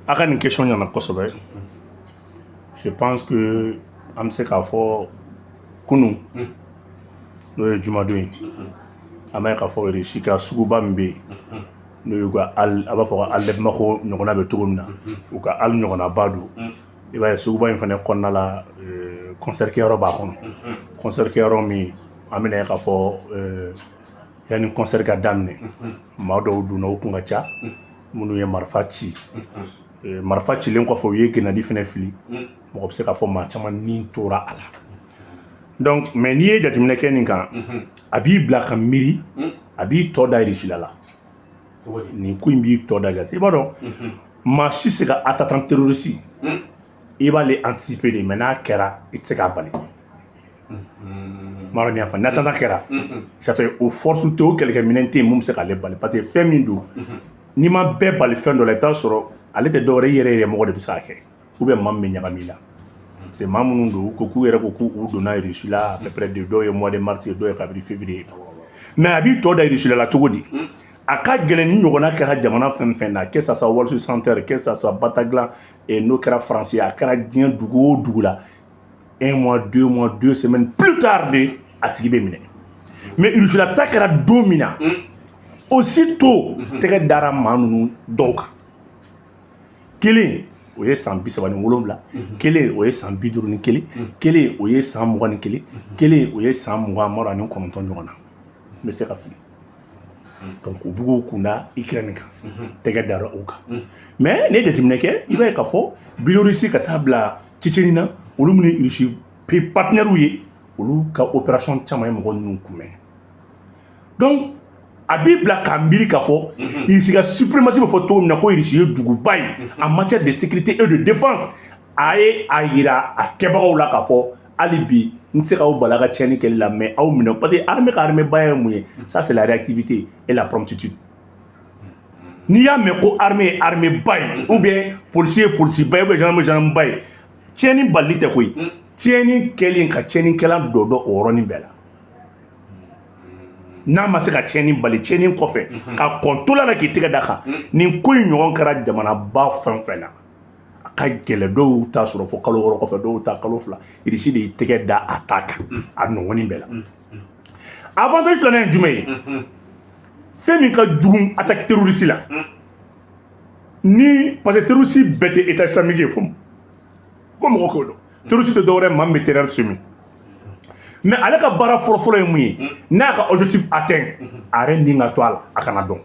A ka nin question ɲana kosɛbɛ. Je pense que an bɛ se k'a fɔ kunun, n'o ye jumadon ye, an b'a ye k'a fɔ Russie ka suguba min bɛ yen, n'o y'u ka a b'a fɔ ko Halle de Bamako ɲɔgɔnna bɛ cogo min na, u ka halle ɲɔgɔnnaba don. I b'a ye suguba in fana kɔnɔna la, concert kɛyɔrɔ b'a kɔnɔ, concert kɛyɔrɔ min an bɛna ye k'a fɔ yanni concert ka daminɛ, maa dɔw donna, u kun ka ca, minnu ye marifa ci. Marifa cilen kɔfɛ, u ye grenade fana fili. Mɔgɔ bɛ se k'a fɔ maa caman ni tora a la. Donc, mais n'i ye jateminɛ kɛ nin kan, a b'i bila ka miiri, a b'i tɔ da Russie la. Nin ko in b'i tɔ da jate. I b'a dɔn, maa si se ka attentat terroriste, i b'ale anticiper de, mais n'a kɛra, i tɛ se k'a bali. Maa dɔn y'a fɔ, ni attentat kɛra, ça fait o force tɛ, o kɛlɛkɛminɛn tɛ yen mun bɛ se k'ale bali, parce que fɛn min don, n'i ma bɛɛ bali fɛn dɔ la, i bɛ taa sɔrɔ ale tɛ dɔwɛrɛ, i yɛrɛ mɔgɔ de bɛ se k'a kɛ, ou bien maa min bɛ ɲagami i la. C'est maa minnu don, u ko k'u yɛrɛ ko k'u donna Russie la à peu près de, dɔw ye mois de mars ye, dɔw ye kabini février. Mais a b'i tɔ da Russie la cogo di? A ka gɛlɛn. Ni ɲɔgɔnna kɛra jamana fɛn fɛn na, que ça soit World Trade Center, que ça soit Bataclan, n'o kɛra France ye, a kɛra diɲɛ dugu o dugu la, un mois, 2 mois, 2 semaines plus tard de, a tigi bɛ minɛ. Mais Russie la ta kɛra don min na, aussitôt tɛgɛ dara maa ninnu dɔw kan. Kelen, o ye san 37, kelen, o ye san 51, kelen, o ye san 21, kelen, o ye san 29 ɲɔgɔn na, n bɛ se ka fili. Donc u b'u kunda Ukraine kan, tɛgɛ dara o kan. Mais n'i ye jateminɛ kɛ, i b'a ye k'a fɔ Biélorussie ka taa bila Tchétchénie na, olu minnu ye Russie partenaires ye, olu ka opération caman ye mɔgɔ ninnu kunbɛn. Donc a b'i bila k'a miiri k'a fɔ Russie ka suprématie bɛ fɔ cogo min na, ko Russie ye duguba ye en matière de sécurité et de défense, a ye a yira a kɛbagaw la k'a fɔ hali bi n tɛ se k'aw bali a ka tiɲɛni kɛli la, mais aw minɛ, parce que armée ka armée ba ye mun ye? Ça, c'est la réactivité et la promptitude. N'i y'a mɛn ko armée ye armée ba ye, ou bien policier ye policier ba ye, ou bien gendarme ye gendarme ba ye, tiɲɛni balili tɛ koyi, tiɲɛni kɛlen ka tiɲɛnikɛla dɔ dɔn o yɔrɔnin bɛɛ la. N'a ma se ka tiɲɛni bali, tiɲɛni kɔfɛ ka kɔn tola la k'i tɛgɛ da kan. Nin ko in ɲɔgɔn kɛra jamanaba fɛn fɛn na, a ka gɛlɛ, dɔw t'a sɔrɔ fo kalo 6 kɔfɛ, dɔw ta kalo 2. Russie de y'i tɛgɛ da a ta kan a nɔgɔnin bɛɛ la. Avantage filanan ye jumɛn ye? Fɛn min ka jugu attaque terroriste la ni, parce que terroriste bɛɛ tɛ État islamique ye, fo mɔgɔ k'o dɔn. Terroriste tɛ dɔwɛrɛ, maa min bɛ terreur semer. Mais ale ka baara fɔlɔfɔlɔ ye mun ye? N'a ka objectif atteint, a yɛrɛ ni ka to a la, a kana dɔn.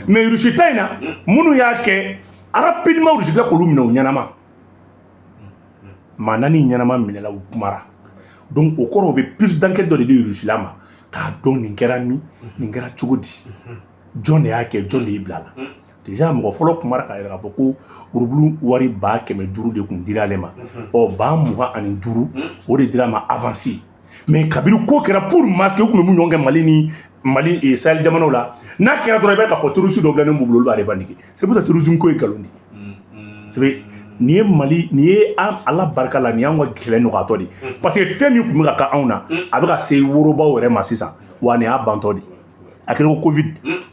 Mais Russie ta in na, minnu y'a kɛ rapidement, Russie tila k'olu minɛ u ɲɛnama. Maa naani ɲɛnama minɛla, u kumara. Donc o kɔrɔ, u bɛ plus d'enquête dɔ de di Russie la ma k'a dɔn nin kɛra min, nin kɛra cogo di, jɔn de y'a kɛ, jɔn de y'i bila a la. Déjà mɔgɔ fɔlɔ kumara k'a yira k'a fɔ ko rouble wari 500 000 de kun dira ale ma. Ɔ, 25 000, o de dira a ma avance. Mais kabini ko kɛra, pour masquer, u tun bɛ mun ɲɔgɔn kɛ Mali ni Mali Sahel jamanaw la, n'a kɛra dɔrɔn, i b'a ye k'a fɔ terroriste dɔw dilannen b'u bolo, olu b'a revendiquer. C'est pour ça terrorisme ko ye nkalon de ye. C'est nin ye Mali, nin ye Ala barika la, nin y'anw ka kɛlɛ nɔgɔyatɔ de ye, parce que fɛn min tun bɛ ka kɛ anw na, a bɛ ka se worobaw yɛrɛ ma sisan. Wa nin y'a bantɔ de ye. A kɛra ko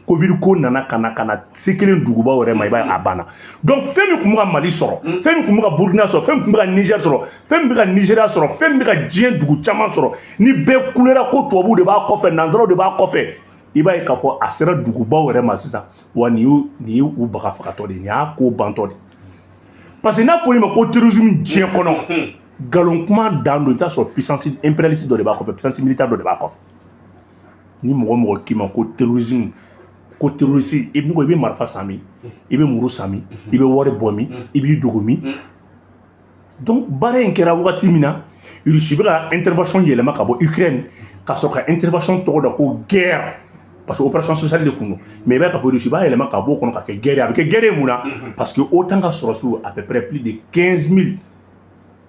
Covid ko nana ka na se kelen dugubaw yɛrɛ ma, i b'a ye a banna. Donc fɛn min tun bɛ ka Mali sɔrɔ, fɛn min tun bɛ ka Burukina sɔrɔ, fɛn min tun bɛ ka Niger sɔrɔ, fɛn min bɛ ka Nigéria sɔrɔ, fɛn min bɛ ka diɲɛ dugu caman sɔrɔ, ni bɛɛ kulera ko tubabuw de b'a kɔfɛ, nanzaraw de b'a kɔfɛ, i b'a ye k'a fɔ a sera dugubaw yɛrɛ ma sisan. Wa nin ye u baga fagatɔ de ye, nin y'a ko bantɔ de ye, parce que n'a fɔra i ma ko terrorisme diɲɛ kɔnɔ, nkalon kuma dan don. I bɛ taa sɔrɔ puissance impérialiste dɔ de b'a kɔfɛ, puissance militaire dɔ de b'a kɔfɛ. Ni mɔgɔ mɔgɔ k'i ma ko terrorisme, ko terroriste, i bɛ marifa san min, i bɛ muru san min, i bɛ wari bɔ min, i b'i dogo min. Donc baara in kɛra wagati min na, Russie bɛ ka intervention yɛlɛma ka bɔ Ukraine, ka sɔrɔ ka intervention tɔgɔ da ko guerre, parce que opération spéciale de kun don. Mais i b'a ye k'a fɔ Russie b'a yɛlɛma ka bɔ o kɔnɔ ka kɛ guerre ye. A bɛ kɛ guerre ye mun na? Parce que OTAN ka sɔrɔsiw, à peu près plus de 15 000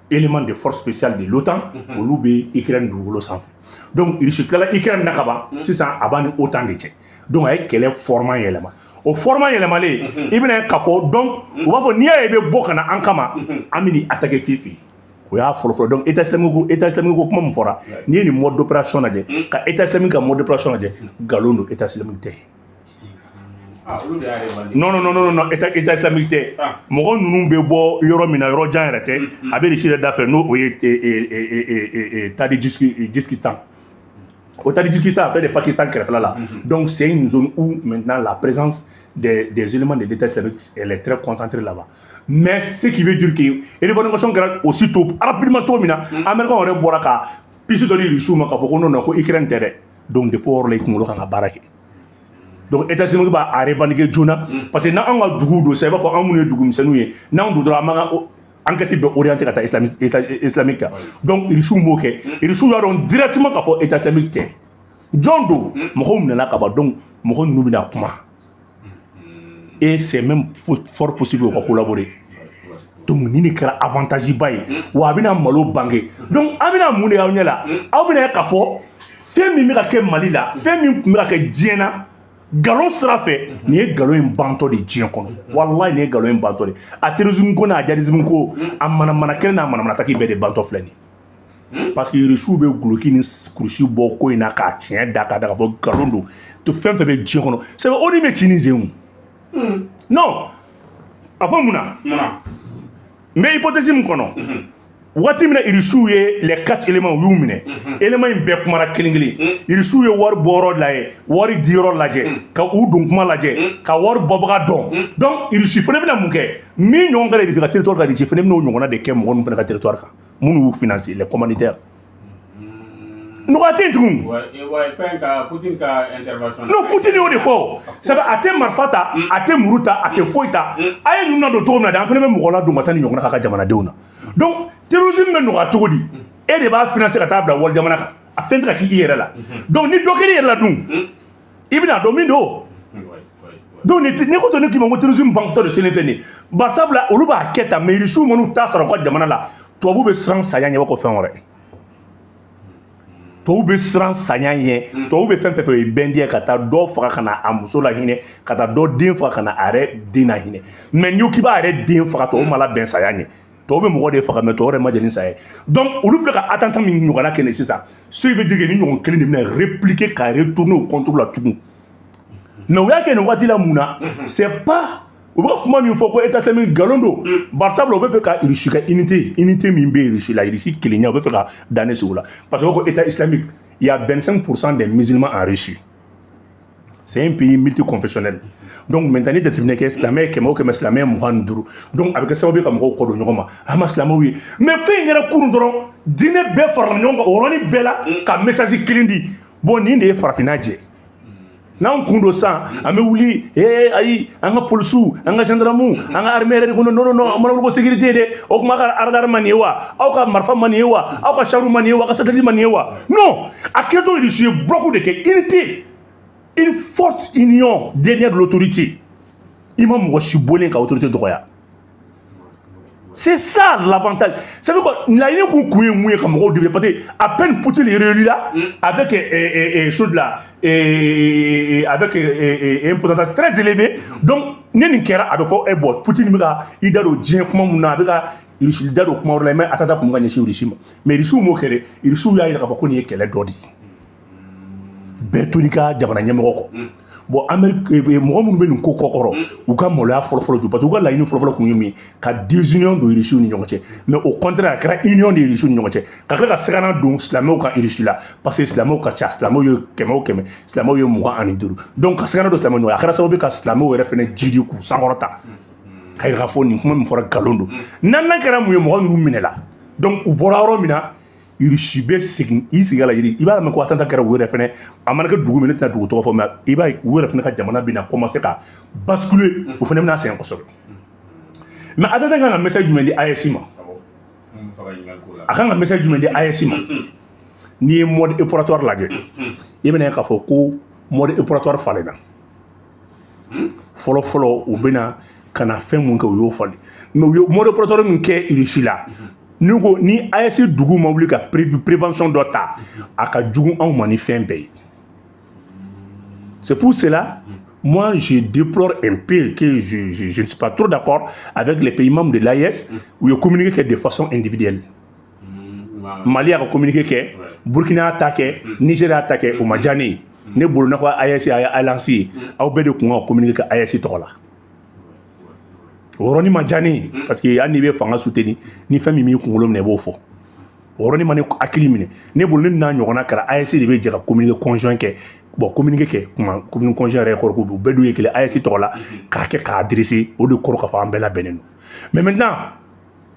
éléments de force spéciale de l'OTAN, olu bɛ Ukraine dugukolo sanfɛ. Donc Russie tilala Ukraine na ka ban, sisan a b'a ni OTAN de cɛ. Donc a ye kɛlɛ format yɛlɛma. O format yɛlɛmalen, i bɛna ye k'a fɔ, donc u b'a fɔ n'i y'a ye i bɛ bɔ ka na an kama, an bɛ n'i attaquer fiyewu. O y'a fɔlɔ fɔlɔ. Donc État islamique ko, État islamique ko kuma min fɔra, n'i ye nin mode d'opération lajɛ, ka État islamique ka mode d'opération lajɛ, nkalon don, État islamique tɛ. Non, non, non, non, non, État islamique tɛ. Mɔgɔ ninnu bɛ bɔ yɔrɔ min na, yɔrɔ jan yɛrɛ tɛ, a bɛ Russie yɛrɛ da fɛ, n'o o ye Tadjikistan. Au Tadjikistan, a fait de Pakistan kɛrɛfɛla la. Donc c'est une zone où maintenant la présence des éléments de l'État islamique, elle est très concentrée là-bas. Mais ce qui veut dire que revendication kɛra aussitôt, rapidement cogo min na, Américain yɛrɛ bɔra ka piste dɔ di Russiw ma k'a fɔ ko non, non, ko Ukraine tɛ dɛ. Donc depuis o yɔrɔ la, i kunkolo kan ka baara kɛ. Donc État islamique b'a revendiquer joona, parce que n'anw ka duguw don sisan, i b'a fɔ anw minnu ye dugumisɛnninw ye, n'anw don dɔrɔn, an b'an ka enquête bɛɛ orienté ka taa État islamique kan. Donc Russiw m'o kɛ. Russiw y'a dɔn directement k'a fɔ État islamique tɛ. Jɔn don? Mɔgɔw minɛna ka ban. Donc mɔgɔ ninnu bɛna kuma et c'est même fort possible u ka collaborer. Donc nin de kɛra avantage ba ye wa, a bɛna malo bange. Donc an bɛna mun de y'aw ɲɛ la? Aw bɛna ye k'a fɔ fɛn min bɛ ka kɛ Mali la, fɛn min tun bɛ ka kɛ diɲɛ na nkalon sira fɛ, nin ye nkalon in bantɔ de diɲɛ kɔnɔ. Walayi, nin ye nkalon in bantɔ de. A terrorisme ko n'a djihadisme ko, a manamana kɛlɛ n'a manamana taki bɛɛ de bantɔ filɛ nin ye, parce que Rusiw bɛ guloki ni kurusi bɔ ko in na k'a tiɲɛ da k'a da k'a fɔ nkalon don to. Fɛn fɛn bɛ diɲɛ kɔnɔ, c'est o de bɛ ci ni sen o. Non, a fɔ mun na? N bɛ hypothèse min kɔnɔ, waati min na Irisiw ye les quatre éléments, u y'u minɛ, élément in bɛɛ kumara kelen kelen. Irisiw ye wari bɔyɔrɔ lajɛ, wari diyɔrɔ lajɛ, ka u don kuma lajɛ, ka wari bɔbaga dɔn. Donc Irisi fana bɛna mun kɛ? Min ɲɔgɔn kɛra Irisi ka territoire kan, Irisi fana bɛna o ɲɔgɔnna de kɛ mɔgɔ ninnu fana ka territoire kan, minnu y'u financer, les commanditaires. Nɔgɔya tɛ yen tugun. Fɛn ka Poutine ka intervention. Non, Poutine y'o de fɔ. Sabu a tɛ marifa ta, a tɛ muru ta, a tɛ foyi ta. A ye ninnu ladon cogo min na dɛ, an fana bɛ mɔgɔ ladon ka taa ni ɲɔgɔnna k'a ka jamanadenw na. Donc terrorisme bɛ nɔgɔya cogo di? E de b'a financer ka taa bila wali jamana kan, a fɛn tɛ ka k'i yɛrɛ la. Donc ni dɔ kɛr'i yɛrɛ la dun, i bɛna dɔn min don. Donc ni ne ko to ne k'i ma ko terrorisme bantɔ de selen filɛ nin ye, bari sabula olu b'a kɛ tan, mais Irisiw man'u ta sara u ka jamana la, tubabu bɛ siran saya ɲɛ, i b'a fɔ fɛn wɛrɛ. Tubabu bɛ siran saya ɲɛ. Tubabu bɛ fɛn fɛn fɛ, o ye bɛn ka taa dɔ faga ka na a muso la hinɛ, ka taa dɔ den faga ka na a yɛrɛ den na hinɛ. Mais n'i ko k'i b'a yɛrɛ den faga, tubabu ma labɛn saya ɲɛ. Tubabu bɛ mɔgɔ de faga, mais tubabu yɛrɛ ma jɛn ni saya ye. Donc olu filɛ ka attentat min ɲɔgɔnna kɛ nin sisan, ce qui veut dire que ni ɲɔgɔn kelen de bɛna répliquer ka retourner au contre la tugun. Mais u y'a kɛ nin waati la mun na? C'est pas u bɛ ka kuma min fɔ ko État islamique, nkalon don. Bari sabula u bɛ fɛ ka Russie ka unité min bɛ Russie la, Russie kelenya, u bɛ fɛ ka dan ne sigi o la, parce que ko État islamique, il y a 25% des musulmans en Russie. C'est un pays multiconfessionnel. Donc maintenant, ni jateminɛ kɛ, silamɛ ye 100 o 100, silamɛ ye 25. Donc a bɛ kɛ sababu ye ka mɔgɔw kɔ don ɲɔgɔn ma, an ma silamɛw ye. Mais fɛn in yɛrɛ kurun dɔrɔn, diinɛ bɛɛ farala ɲɔgɔn kan o yɔrɔnin bɛɛ la ka message kelen di. Bon, nin de ye farafinna jɛ. N'an kun don sisan, an bɛ wuli ee, ayi, an ka polisiw, an ka gendarmew, an ka armée yɛrɛ de ko non, non, non, an mana wuli ko sécurité dɛ. O tuma, a ka radar ma nin ye wa? Aw ka marifa ma nin ye wa? Aw ka char ma nin ye wa? Aw ka satellite ma nin ye wa? Non, a kɛtɔ, Russie ye bloc de kɛ, unité, une forte union derrière l'autorité. I ma mɔgɔ si bɔlen ka autorité dɔgɔya. C'est ça l'avantage. Ça veut quoi? Laɲini kun ye mun ye? Ka mɔgɔw diviser, parce que à peine Poutine est réélu là, avec chose là, avec un pourcentage très élevé. Donc ni nin kɛra, a bɛ fɔ eh bon, Poutine bɛ ka i da don diɲɛ kuma mun na, a bɛ ka Russie da don kuma wɛrɛ la, mais a tata kun bɛ ka ɲɛsin Russie ma. Mais Russiw m'o kɛ dɛ. Russiw y'a yira k'a fɔ ko nin ye kɛlɛ dɔ de ye. Bɛɛ to n'i ka jamana ɲɛmɔgɔ kɔ. Bon, Amérique, mɔgɔ minnu bɛ nin ko kɔkɔrɔ, u ka maloya fɔlɔfɔlɔ ju, parce que u ka laɲini fɔlɔfɔlɔ kun ye min ye? Ka désunion don Russiw ni ɲɔgɔn cɛ. Mais au contraire, a kɛra union de Russiw ni ɲɔgɔn cɛ, ka tila ka sigana don silamɛw kan Russie la, parce que silamɛw ka ca. Silamɛw ye 100 o 100, silamɛw ye 25. Donc ka sigana don silamɛw ni ɲɔgɔn cɛ, a kɛra sababu ye ka silamɛw yɛrɛ fɛnɛ jidi k'u sankɔrɔta, ka yira k'a fɔ nin kuma min fɔra, nkalon don. Naaninan kɛra mun ye? Mɔgɔ ninnu minɛla. Donc u bɔra yɔrɔ min na, Russie bɛ segin i sigi la, yiri i b'a mɛn ko attentat kɛra u yɛrɛ fɛnɛ. A mana kɛ dugu min, ne tɛna dugu tɔgɔ fɔ, mais i b'a ye u yɛrɛ fɛnɛ ka jamana bɛna commencer ka basculer, u fɛnɛ bɛna sɛgɛn kosɛbɛ. Mais attentat kan ka message jumɛn di AES ma? A kan ka message jumɛn di AES ma? N'i ye mode opératoire lajɛ, i bɛna ye k'a fɔ ko mode opératoire falenna. Fɔlɔ fɔlɔ, u bɛna ka na fɛn mun kɛ, u y'o falen. Mais u ye mode opératoire min kɛ Russie la, ni ko ni AES dugu ma wuli ka prévention dɔ ta, a ka jugu anw ma ni fɛn bɛɛ ye. C'est pour cela, moi, je déplore un peu que je ne suis pas trop d'accord avec les pays membres de l'AES où ils communiquent de façon individuelle. Mali a ka communiqué kɛ, Burkina y'a ta kɛ, Niger y'a ta kɛ, o ma diya ne ye. Ne bolo, n'a ko AES a ye alliance ye, aw bɛɛ de kun ka communiqué kɛ AES tɔgɔ la. O yɔrɔnin ma diya ne ye, parce que hali n'i bɛ fanga soutenir, ni fɛn min b'i kunkolo minɛ, i b'o fɔ. O yɔrɔnin ma ne hakili minɛ. Ne bolo, ne n'a ɲɔgɔnna kɛra, AES de bɛ jɛ ka communiqué conjoint kɛ. Bon, communiqué kɛ kuma, communiqué conjoint yɛrɛ kɔrɔ ko u bɛɛ dun ye kelen AES tɔgɔ la k'a kɛ k'a adressé. O de kɔrɔ k'a fɔ an bɛɛ labɛnnen don. Mais maintenant,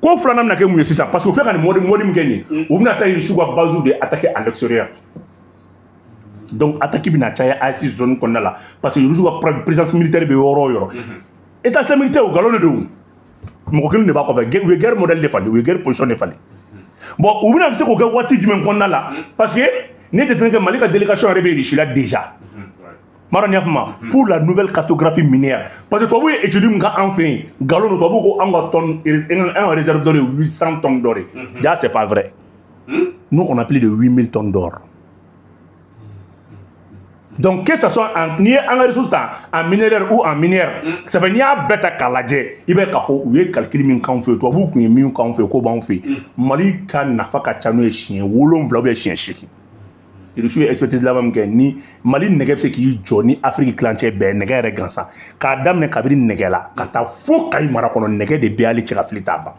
ko filanan bɛna kɛ mun ye sisan? Parce que u filɛ ka nin mode min kɛ nin ye, u bɛna taa Russie ka base de attaquer à l'extérieur. Donc attaque bɛna caya AES zone kɔnɔna la, parce que Russie ka présence militaire bɛ yɔrɔ o yɔrɔ. État islamique tɛ o, nkalon de don, mɔgɔ kelen de b'a kɔfɛ. U ye guerre modèle de falen, u ye guerre position de falen. Bon, u bɛna se k'o kɛ waati jumɛn kɔnɔna la? Parce que ne jateminɛ kɛ, Mali ka délégation yɛrɛ bɛ Russie la déjà. M'a dɔn n'i y'a faamu, pour la nouvelle cartographie minière, parce que tubabu ye étude min kɛ an fɛ yen, nkalon don. Tubabu ko an ka tonne, an ka réserve d'or ye 800 tonnes d'or ye. Ja, c'est pas vrai. Nous, on a plus de 8000 tonnes d'or. Donc que ce soit en, n'i ye an ka ressources ta en minéraire ou en minière, ça fait n'i y'a bɛɛ ta k'a lajɛ, i bɛ k'a fɔ u ye calcul min k'anw fɛ yen, tubabuw tun ye min k'anw fɛ yen k'o b'anw fɛ yen, Mali ka nafa ka ca n'o ye siɲɛ 7 ou bien siɲɛ 8. Irisiw ye expertise laban min kɛ, ni Mali nɛgɛ bɛ se k'i jɔ ni Afiriki tilancɛ bɛɛ, nɛgɛ yɛrɛ gansan, k'a daminɛ kabini nɛgɛ la ka taa fo Kayi mara kɔnɔ, nɛgɛ de bɛ hali cɛ ka fili t'a ban.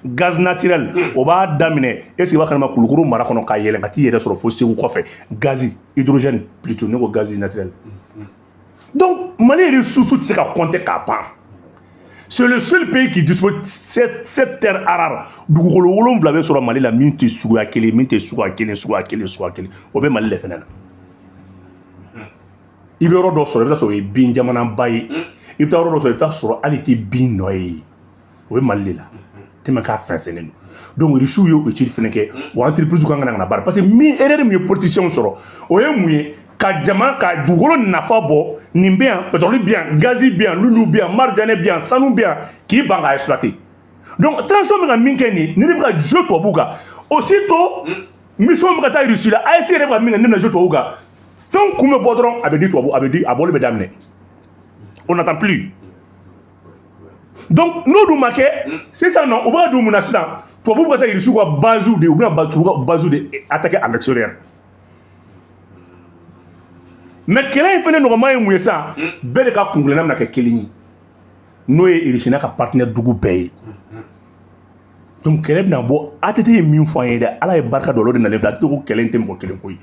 Gaz naturel, o b'a daminɛ, est ce que i b'a kalama, Kulukoro mara kɔnɔ k'a yɛlɛn ka t'i yɛrɛ sɔrɔ fo Segu kɔfɛ, gaz, hydrogène plutôt, ne ko gaz naturel. Donc Mali ressources tɛ se ka compter k'a ban. C'est le seul pays qui dispose sept terres rares. Dugukolo 7 bɛ sɔrɔ Mali la, min tɛ suguya kelen, min tɛ suguya kelen, suguya kelen, suguya kelen, o bɛ Mali de fɛnɛ na. I bɛ yɔrɔ dɔ sɔrɔ, i bɛ taa sɔrɔ o ye bin jamanaba ye. I bɛ taa yɔrɔ dɔ sɔrɔ, i bɛ taa sɔrɔ hali tɛ bin nɔ ye, o bɛ Mali de la tellement k'a fɛnsɛnnen don. Donc Rusiw ye o étude fɛnɛ kɛ, o entreprise kan ka na baara, parce que min erreur min ye politiciens sɔrɔ, o ye mun ye? Ka jama ka dugukolo nafa bɔ. Nin bɛ yan, pétrole bɛ yan, gazi bɛ yan, lulu bɛ yan, marijanɛ bɛ yan, sanu bɛ yan, k'i ban k'a exploiter. Donc transition bɛ ka min kɛ nin, ni ne bɛ ka jouer tubabuw kan, aussitôt mission bɛ ka taa Russie la, AES yɛrɛ bɛ ka min kɛ, ne bɛna jouer tubabuw kan, fɛn kun bɛ bɔ dɔrɔn, a bɛ di tubabu, a bɛ di, a bɔli bɛ daminɛ, on n'attend plus. Donc n'o dun ma kɛ sisan nɔ, u b'a don mun na sisan? Tubabu bɛ ka taa Irisiw ka base de, u bɛna tubabu ka base de attaquer à l'extérieur. Mais kɛlɛ in fɛnɛ nɔgɔman ye mun ye sisan? Bɛɛ de ka kunkilenna bɛna kɛ kelen ye, n'o ye Irisi n'a ka partenaire dugu bɛɛ ye. Donc kɛlɛ bɛna bɔ. ATT ye min fɔ an ye dɛ, Ala ye barika don olu de nalen filɛ. ATT ko kɛlɛ in tɛ mɔgɔ kelen ko ye,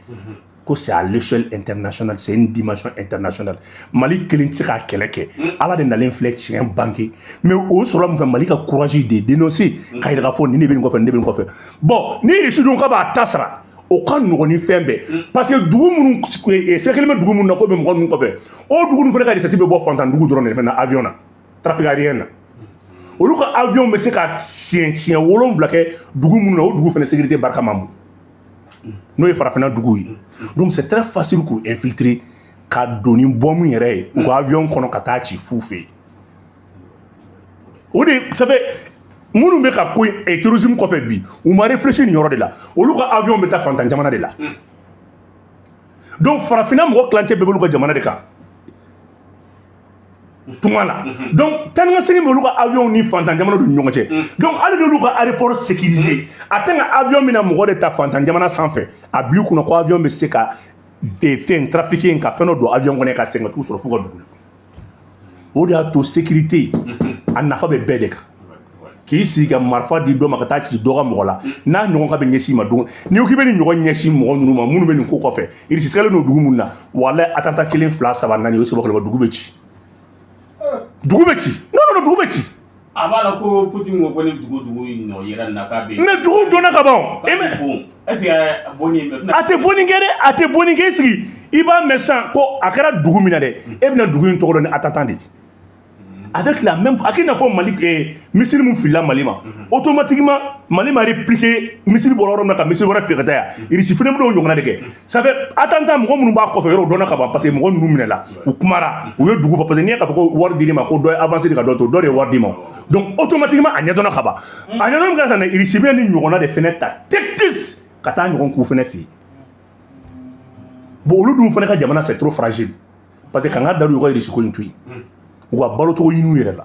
ko c'est à l'échelle internationale, c'est une dimension internationale. Mali kelen tɛ se k'a kɛlɛ kɛ. Ala de nalen filɛ tiɲɛ bange. Mais o sɔrɔla mun fɛ? Mali ka courage de dénoncer, k'a yira k'a fɔ nin de bɛ nin kɔfɛ, nin de bɛ nin kɔfɛ. Bon, ni Irisi dun k'a b'a ta sara, o ka nɔgɔn ni fɛn bɛɛ, parce que dugu minnu sira kelen bɛ dugu minnu na k'o bɛ mɔgɔ ninnu kɔfɛ, o dugu ninnu fana ka recette bɛ bɔ fantan dugu dɔrɔn de fana na, avion na, trafic aérien na. Olu ka avion bɛ se ka siɲɛ 7 kɛ dugu minnu na, o dugu fana sécurité barika man bon, n'o ye farafinna dugu ye. Donc c'est très facile k'u infiltrer ka don ni bombe yɛrɛ ye u ka avion kɔnɔ ka taa ci fu fɛ yen. O de ça fait minnu bɛ ka ko terrorisme kɔfɛ bi, u ma réfléchir nin yɔrɔ de la. Olu ka avion bɛ taa fantan jamana de la. Donc farafinna mɔgɔ tilancɛ bɛɛ b'olu ka jamana de kan tunga la. Donc taa ni ka segin bɛ olu ka avion ni fantan jamana ni ɲɔgɔn cɛ. Donc hali n'olu ka aéroport sécurisé, a tɛ ka avion min na mɔgɔ de ta fantan jamana sanfɛ, a bil'i kunna ko avion bɛ se ka fɛn trafiquer ka fɛn dɔ don avion kɔnɔ ka segin ka t'u sɔrɔ f'u ka dugu la. O de y'a to sécurité a nafa bɛ bɛɛ de kan. K'i sigi ka marifa di dɔ ma ka taa ci dɔ ka mɔgɔ la, n'a ɲɔgɔn ka bɛ ɲɛsin ma don, n'i ko k'i bɛ nin ɲɔgɔn ɲɛsin mɔgɔ ninnu ma, minnu bɛ nin ko kɔfɛ, Irisi sigalen don dugu minnu na, walayi, attentat kelen, fila, saba, naani, o ye saba kɔlɔlɔ, dugu bɛ ci, dugu bɛ ci. Non, non, dugu bɛ ci. A b'a la ko Poutine ko ni dugu nɔ yera nin na k'a bɛ Mais dugu donna ka ban. K'a bɛ bon, est ce que bonni A tɛ bonni kɛ dɛ, a tɛ bonni kɛ. I sigi, i b'a mɛn sisan ko a kɛra dugu min na dɛ, e bɛna dugu in tɔgɔ dɔn ni attentat de ye, avec la même a k'i n'a fɔ Mali missile mun filila Mali ma, automatiquement Mali ma répliqué. Missile bɔra yɔrɔ min na ka missile wɛrɛ fili ka taa yan, Irisi fana bɛn'o ɲɔgɔnna de kɛ. Ça fait attentat, mɔgɔ minnu b'a kɔfɛ, yɔrɔ dɔnna ka ban, parce que mɔgɔ ninnu minɛla, u kumara, u ye dugu fɔ, parce que n'i ye k'a fɔ ko wari dir'i ma, ko dɔ ye avancé de ka dɔ to, dɔ de ye wari d'i ma. Donc automatiquement a ɲɛdɔnna ka ban. A ɲɛdɔn min ka na, Irisi bɛ ni ɲɔgɔnna de fana ta tactique ka taa ɲɔgɔn k'u fana fɛ yen. Bon, olu dun fana ka jamana, c'est trop fragile, parce que k'an ka da u ka Irisi ko in to yen, u ka balocogo ɲini u yɛrɛ la.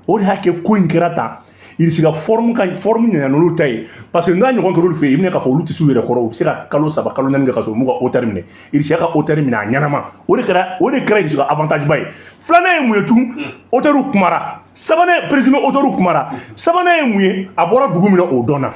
O de y'a kɛ ko in kɛra tan. Irisi ka forme ka forme ɲɛna n'olu ta ye, parce que n'a ɲɔgɔn kɛra olu fɛ yen, i bɛna k'a fɔ olu tɛ s'u yɛrɛ kɔrɔ. U bɛ se ka kalo 3, kalo 4 kɛ ka sɔrɔ u m'u ka hauteur minɛ. Irisi y'a ka hauteur minɛ a ɲɛnama. O de kɛra Irisi ka avantage ba ye. Filanan ye mun ye tugun? Auteur kumara. Sabanan, présumé auteur kumara. Sabanan ye mun ye? A bɔra dugu min na, o dɔnna.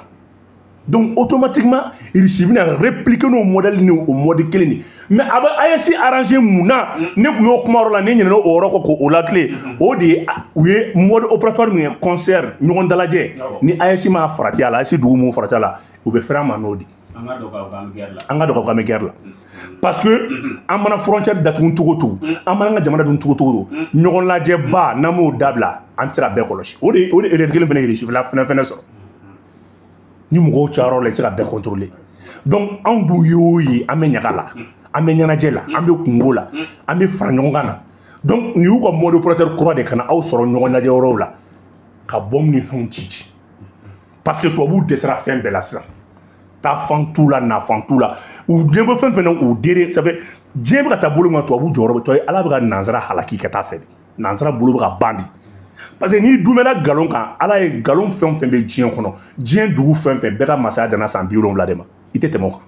Donc automatiquement, Irisi bɛna répliquer n'o modèle ni o mode kelen de. Mais a bɛ AES arranger mun na? Ne tun b'o kuma yɔrɔ la, ne ɲinɛna o yɔrɔ kɔ k'o lakile. O de ye u ye mode opératoire min ye, concert, ɲɔgɔn dalajɛ. Ni AES m'a farati a la, AES dugu m'o farati a la, u bɛ fɛrɛ a ma n'o de. An ka dɔn k'a fɔ k'an bɛ guerre la. An ka dɔn k'a fɔ k'an bɛ guerre la, parce que an mana frontière datugu cogo o cogo, an mana an ka jamana dun cogo o cogo, ɲɔgɔn lajɛba n'an m'o dabila, an tɛ se ka bɛɛ kɔlɔsi. O de erreur kelen fana ye Irisi fana sɔrɔ. Ni mɔgɔw cayara la, i tɛ se ka bɛɛ contrôler. Donc anw dun ye o ye, an bɛ ɲaga la, an bɛ ɲɛnajɛ la, an bɛ kungo la, an bɛ fara ɲɔgɔn kan na. Donc nin y'u ka mode opérateur kura de, ka na aw sɔrɔ ɲɔgɔn lajɛ yɔrɔw la ka bombe ni fɛnw ci ci, parce que tubabuw dɛsɛra fɛn bɛɛ la sisan. Taafan t'u la, nafan t'u la, u ɲɛ bɛ fɛn fɛn na, u dere. Ça fait diɲɛ bɛ ka taa bolo min kan, tubabu jɔyɔrɔ bɛ to. Ala bɛ ka nansara halaki ka taa fɛ de. Nansara bolo bɛ ka ban de, parce que n'i dumɛna nkalon kan, Ala ye nkalon fɛn o fɛn bɛ diɲɛ kɔnɔ, diɲɛ dugu fɛn fɛn bɛɛ ka masaya danna san 70 de ma, i tɛ tɛmɛ o kan.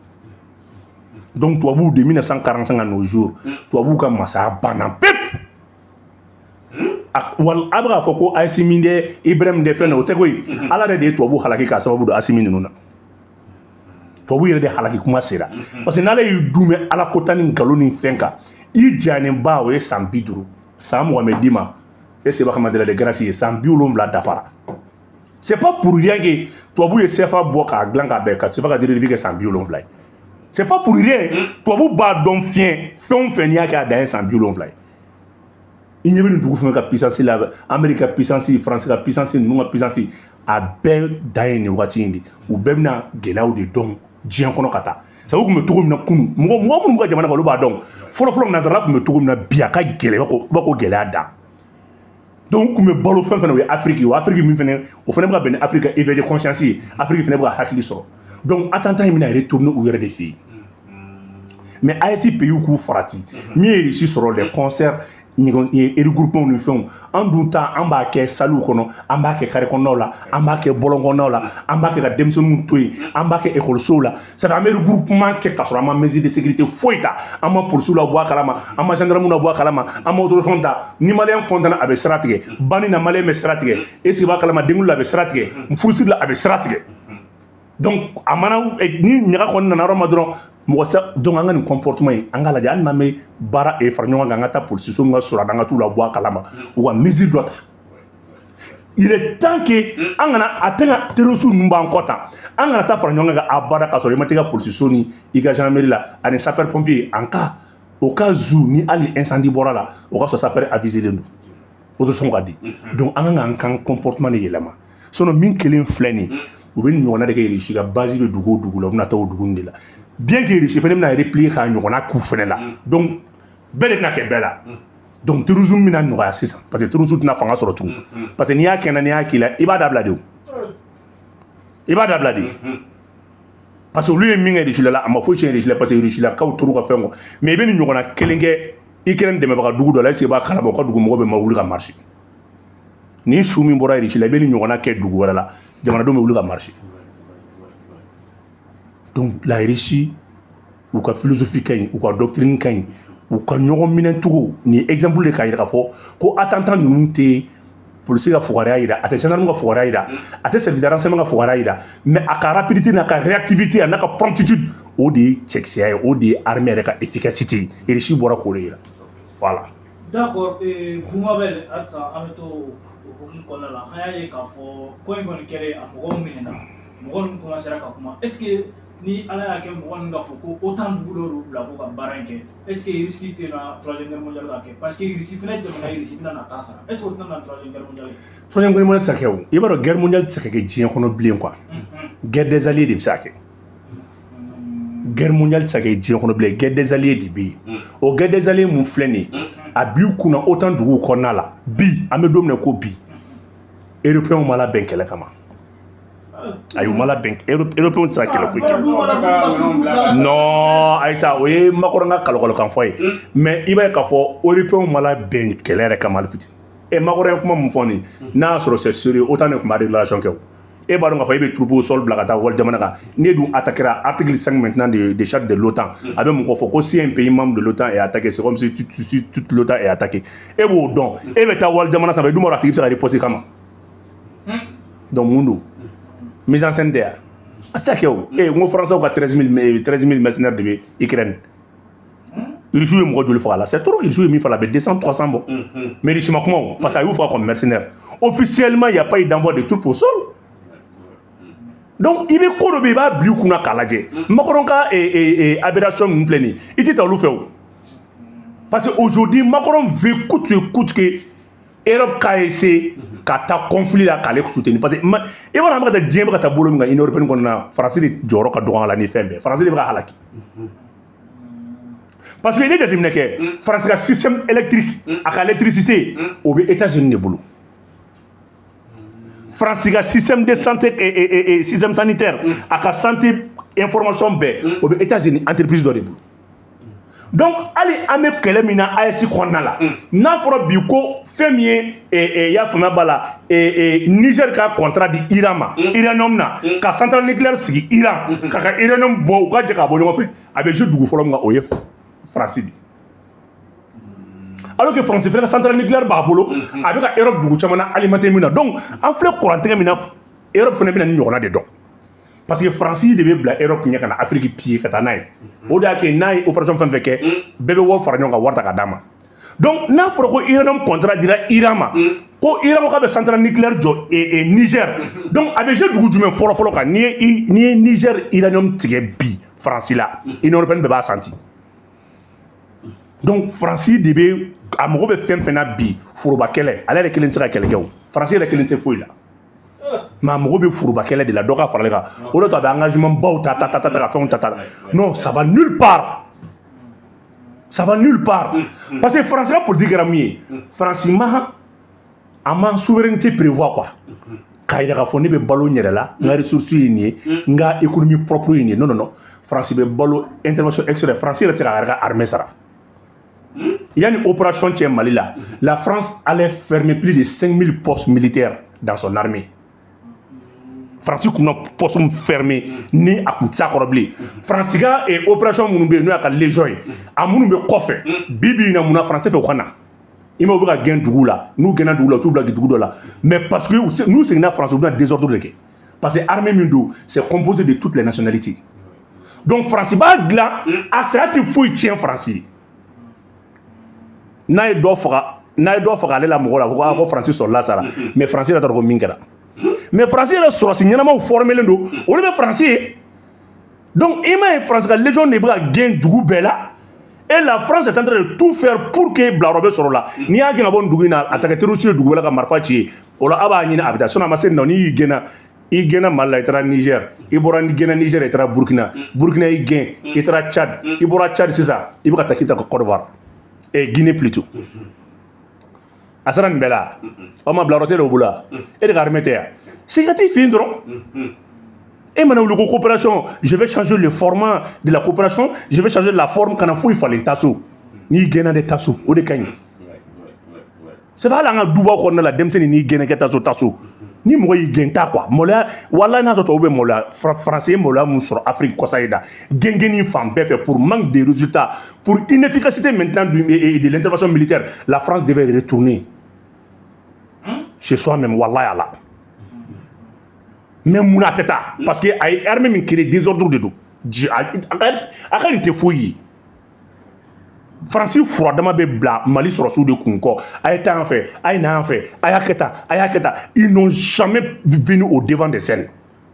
Donc tubabuw, de 1945 à nos jours, tubabuw ka masaya banna pewu. Wal a bɛ k'a fɔ ko Asimi dɛ, Ibrahim dɛ, fɛn dɛ, o tɛ koyi. Ala yɛrɛ de ye tubabu halaki k'a sababu don Asimi ninnu na. Tubabu yɛrɛ de halaki kuma sera, parce que n'ale y'i dumɛ Ala ko ta ni nkalon ni fɛn kan, i janenba, o ye san 50, san 20 bɛ d'i ma. E seba kama de la grâce ye, san 70 dafara. C'est pas pour rien que tubabu ye CFA bɔ k'a dilan k'a bɛn ka CFA ka dérivé kɛ san 70 ye. C'est pas pour rien. Tubabu b'a dɔn fiɲɛ fɛn o fɛn, n'i y'a kɛ, a dan ye san 70 ye. I ɲɛ bɛ nin dugu fɛn ka puissance la, Amérique ka puissance, France ka puissance, ninnu ka puissance, a bɛɛ dan ye nin waati in de. U bɛɛ bɛna gɛlɛyaw de dɔn diɲɛ kɔnɔ ka taa. Sabu tun bɛ cogo min na kunun, mɔgɔ mɔgɔ minnu ka jamana kan, olu b'a dɔn. Fɔlɔ fɔlɔ, nansara tun bɛ cogo min na, bi a ka gɛlɛn, i b'a ko gɛlɛya dan. Donc u tun bɛ balo fɛn fɛn na, o ye Afiriki. O Afiriki min fɛnɛ, o fɛnɛ bɛ ka bɛn ni Afiriki ka éveil de conscience ye. Afiriki fɛnɛ bɛ ka hakili sɔrɔ. Donc attentat in bɛna retourner u yɛrɛ de fɛ yen. Mais AES pays k'u farati, min ye Russie sɔrɔ, les concerts, regroupement ni fɛnw, an dun ta, an b'a kɛ sallew kɔnɔ, an b'a kɛ carré kɔnɔnaw la, an b'a kɛ bɔlɔn kɔnɔnaw la, an b'a kɛ ka denmisɛnninw to yen, an b'a kɛ ekɔlisow la. C'est à dire an bɛ regroupement kɛ ka sɔrɔ an ma mesure de sécurité foyi ta, an ma polisiw la bɔ a kalama, an ma gendarme la bɔ a kalama, an ma autorisation ta. Ni malien content, a bɛ sira tigɛ banni na, malien bɛ sira tigɛ. Est ce que i b'a kalama? Denkuli la, a bɛ sira tigɛ, furusiri la, a bɛ sira tigɛ. Donc a mana ni ɲaga kɔni nana yɔrɔ ma dɔrɔn, mɔgɔ tɛ. Donc an ka nin comportement in, an k'a lajɛ. Hali n'an bɛ baara fara ɲɔgɔn kan, an ka taa polisiso min ka sɔrɔ a la, an ka t'u la bɔ a kalama, u ka mesure dɔ ta. Il est temps que an kana a tɛ ka terroriste ninnu b'an kɔ tan. An kana taa fara ɲɔgɔn kan a baara ka sɔrɔ i ma t'i ka polisiso ni i ka gendarmerie la ani sapeur pompier en cas, au cas où ni hali incendie bɔra la, o ka sɔrɔ sapeur avisé len don, o tɛ sɔn ka di. Donc an kan k'an kan comportement de yɛlɛma. Sinon min kelen filɛ nin ye, u bɛ nin ɲɔgɔnna de kɛ. Russie ka base bɛ dugu o dugu la, u bɛna taa o dugu in de la. Bien que Russie fɛnɛ bɛna répliquer k'a ɲɔgɔnna k'u fɛnɛ la. Donc bɛɛ de bɛna kɛ bɛɛ la. Donc terrorisme bɛna nɔgɔya sisan, parce que terrorisme tɛna fanga sɔrɔ tugun, parce que n'i y'a kɛ na, n'i y'a k'i la, i b'a dabila de. O i b'a dabila de, parce que olu ye min kɛ Russie la, a ma foyi tiɲɛ Russie la, parce que Russie lakaw tor'u ka fɛn kɔ. Mais i bɛ nin ɲɔgɔnna kelen kɛ Ukraine dɛmɛbaga dugu dɔ la, est ce que i b'a kalama, u ka dugu mɔgɔ bɛ ma wuli ka marcher? Ni su min bɔra Russie la, i bɛ nin ɲɔgɔnna kɛ dugu wɛrɛ la, jamanadenw bɛ wuli ka marcher. Donc la Russie, u ka philosophie ka ɲi, u ka doctrine ka ɲi, u ka ɲɔgɔn minɛ cogo. Nin ye exemple de k'a yira k'a fɔ ko attentat ninnu tɛ polisi ka fugariya yira, a tɛ gendarme ka fugariya yira, a tɛ service de renseignement ka fugariya yira, mais a ka rapidité n'a ka réactivité, a n'a ka promptitude, o de ye cɛkisɛya ye, o de ye armée yɛrɛ ka efficacité ye. Russie bɔra k'o de yira, voilà. D'accord, Bumabel, halisa an bɛ to o hukumu kɔnɔna la. An y'a ye k'a fɔ ko in kɔni kɛlen, a mɔgɔw minɛna, mɔgɔ ninnu commencera ka kuma. Est ce que ni Ala y'a kɛ, mɔgɔ ninnu k'a fɔ ko OTAN dugu dɔw y'u bila ko ka baara in kɛ, est ce que risque tɛ na troisième guerre mondiale ka kɛ? Parce que Russie fɛnɛ jamana ye, Russie bɛna na taa sara. Est ce que o tɛna na troisième guerre mondiale ye? Troisième guerre mondiale tɛ se ka kɛ. O i b'a dɔn, guerre mondiale tɛ se ka kɛ diɲɛ kɔnɔ bilen quoi. Guerre des alliés de bɛ se ka kɛ. Guerre mondiale tɛ se ka kɛ diɲɛ kɔnɔ bilen, guerre des alliés de bɛ yen. O guerre des alliés mun filɛ nin ye, a b'i kunna OTAN duguw kɔnɔna la. Bi an bɛ don min na ko bi, européens ma labɛn kɛlɛ kama. Ayi, u ma labɛn. Européens tɛ se ka kɛlɛ foyi kɛ. Non, ayisa, o ye Macron ka kalokalokan fɔ ye. Mais i b'a ye k'a fɔ européens ma labɛn kɛlɛ yɛrɛ kama hali fitinin. E Macron ye kuma mun fɔ nin, n'a y'a sɔrɔ c'est sérieux, OTAN de tun b'a déclaration kɛ. O e b'a dɔn k'a fɔ e bɛ troupe au sol bila ka taa wali jamana kan, n'e dun attaquera, article 5 maintenant de charte de l'OTAN, a bɛ mun kɔ fɔ? Ko si un pays membre de l'OTAN est attaqué, c'est comme si toute l'OTAN est attaquée. E b'o dɔn, e bɛ taa wali jamana sanfɛ, i dun b'a dɔn a tigi bɛ se ka riposter kama. Donc mun don? Mise en scène tɛ yan, a tɛ se ka kɛ. O e n ko Français ka 13 000, 13 000 mercenaires de bɛ Ukraine. Russe ye mɔgɔ joli faga la? C'est trop. Russe ye min faga la, a bɛ 200, 300 bɔ. Mais Russe ma kuma o, parce que a y'u faga comme mercenaire. Officiellement, il y a pas eu d'envoi de troupes au sol. Donc i bɛ ko dɔ bɛ yen, i b'a bila i kunna k'a lajɛ. Macron ka aberration ninnu filɛ nin ye, i tɛ taa olu fɛ o, parce que aujourd'hui Macron veut coûte que coûte que Europe k'a essayer ka taa conflit la k'ale soutenir, parce que i b'a dɔn an bɛ ka taa, diɲɛ bɛ ka taa bolo min kan, Union européenne kɔnɔna na, Faransi de jɔyɔrɔ ka dɔgɔ a la ni fɛn bɛɛ. Faransi de bɛ ka halaki, parce que n'i ye jateminɛ kɛ, Faransi ka système électrique, a ka électricité, o bɛ États-Unis de bolo. Faransi ka système de santé et système sanitaire, a ka santé information bɛɛ, o bɛ États-Unis entreprise dɔ de bolo. Donc hali an bɛ kɛlɛ min na AES kɔnɔna la, n'a fɔra bi ko fɛn min ye, i y'a faamuya b'a la, Niger ka contrat di Iran ma uranium na, ka centrale nucléaire sigi Iran, ka uranium bɔ, u ka jɛ k'a bɔ ɲɔgɔn fɛ, a bɛ jouer dugu fɔlɔ min kan, o ye Faransi de. Alors que Faransi fɛnɛ ka centrale nucléaire b'a bolo, a bɛ ka Europe dugu caman na alimenter min na. Donc an filɛ kurantigɛ min na, Europe fɛnɛ bɛna ni ɲɔgɔnna de dɔn, parce que Faransi de bɛ bila Europe ɲɛ ka na Afrique piller ka taa n'a ye. O de y'a kɛ n'a ye opération fɛn fɛn kɛ, bɛɛ bɛ wari fara ɲɔgɔn kan, wari ta ka d'a ma. Donc n'a fɔra ko uranium contrat dira Iran ma, ko Iran ko k'a bɛ centrale nucléaire jɔ Niger, donc a bɛ jouer dugu jumɛn fɔlɔ fɔlɔ kan? N'i ye Niger uranium tigɛ bi Faransi la, Union européenne bɛɛ b'a senti. Donc Faransi de bɛ a mago bɛ fɛn fɛn na bi, foroba kɛlɛ, ale yɛrɛ kelen tɛ se ka kɛlɛ kɛ. O Faransi yɛrɛ kelen tɛ se foyi la, mais a mago bɛ foroba kɛlɛ de la, dɔ ka fara ale kan. O de to a bɛ engagement baw ta ta ta ta ka fɛnw ta ta. Non, ça va nulle part, ça va nulle part, parce que Faransi ka politique kɛra mun ye? Faransi ma a ma souveraineté prévoir quoi, k'a yira k'a fɔ ne bɛ balo n yɛrɛ la, n ka ressource ye nin ye, n ka économie propre ye nin ye. Non, non, non, Faransi bɛ balo intervention extérieure. Faransi yɛrɛ tɛ se k'a yɛrɛ ka armée sara. Yanni opération cɛ Mali la, la France allait fermer plus de 5000 postes militaires dans son armée. Faransi kun na poste min fermé ni a kun tɛ se a kɔrɔ bilen. Faransi ka opération minnu bɛ yen, n'o y'a ka légion ye, a minnu bɛ kɔfɛ bi bi in na, mun na Faransi fɛ u ka na? I ma, u bɛ ka gɛn dugu la. N'u gɛnna dugu la, u t'u bila dugu dɔ la, mais parce que n'u seginna Faransi, u bɛna désordre de kɛ, parce que armée min don, c'est composé de toutes les nationalités. Donc Faransi b'a dilan, a saya tɛ foyi tiɲɛ Faransi ye. N'a ye dɔ faga, n'a ye dɔ faga ale la mɔgɔ la, ko aa, ko Faransi sɔrɔla sara, mais Faransi yɛrɛ t'a dɔn ko min kɛra. Mais Faransi yɛrɛ sɔrɔsi ɲɛnamaw formelen don, olu bɛ Faransi ye. Donc i m'a ye, Faransi ka légion de bɛ ka gɛn dugu bɛɛ la, et la France est en train de tout faire pour que bilayɔrɔ bɛ sɔrɔ o la. N'i y'a gɛn ka bɔ nin dugu in na, a ta kɛ terroriste ye dugu wɛrɛ ka marifa ci ye, o la a b'a ɲini a bɛ taa. Sinon a ma se nin na. N'i y'i gɛnna, i gɛnna Mali la, i taara Niger, i bɔra ni gɛnna Niger, i taara Burkina, Burkina y'i gɛn, i taara Tchad, i bɔra Tchad sisan, i bɛ ka taa k'i bɛ taa Côte d'Ivoire, Guinée plutôt. A sera nin bɛɛ la, o ma bilayɔrɔ tɛ o bolo wa? E de ka armée tɛ yan, c'est ka t'i fɛ yen dɔrɔn. E mana wuli ko coopération, je vais changer le format de la coopération, je vais changer la forme, kana foyi falen, taa so. N'i gɛnna de, taa so, o de ka ɲi. C'est vrai, hali an ka dubaw kɔnɔna la, denmisɛnnin n'i gɛnna, kɛ taa so, taa so. Ni mɔgɔ y'i gɛn, taa quoi. Maloya walahi, n'a sɔrɔ tubabu bɛ maloya. Faransi ye maloya mun sɔrɔ Afrique kɔsa in na, gɛngɛnni fan bɛɛ fɛ, pour manque de résultats, pour inefficacité maintenant de l'intervention militaire, la France devait retourner chez soi-même, wallahi ala. Mais mun na a tɛ taa? Parce que a ye armée min créé, désordre de don. A ka nin tɛ foyi ye. Faransi furadama bɛ bila Mali sɔrɔsiw de kun kɔ: a ye taa yan fɛ, a ye na yan fɛ, a y'a kɛ tan, a y'a kɛ tan. Ils n'ont jamais venu au devant des scènes.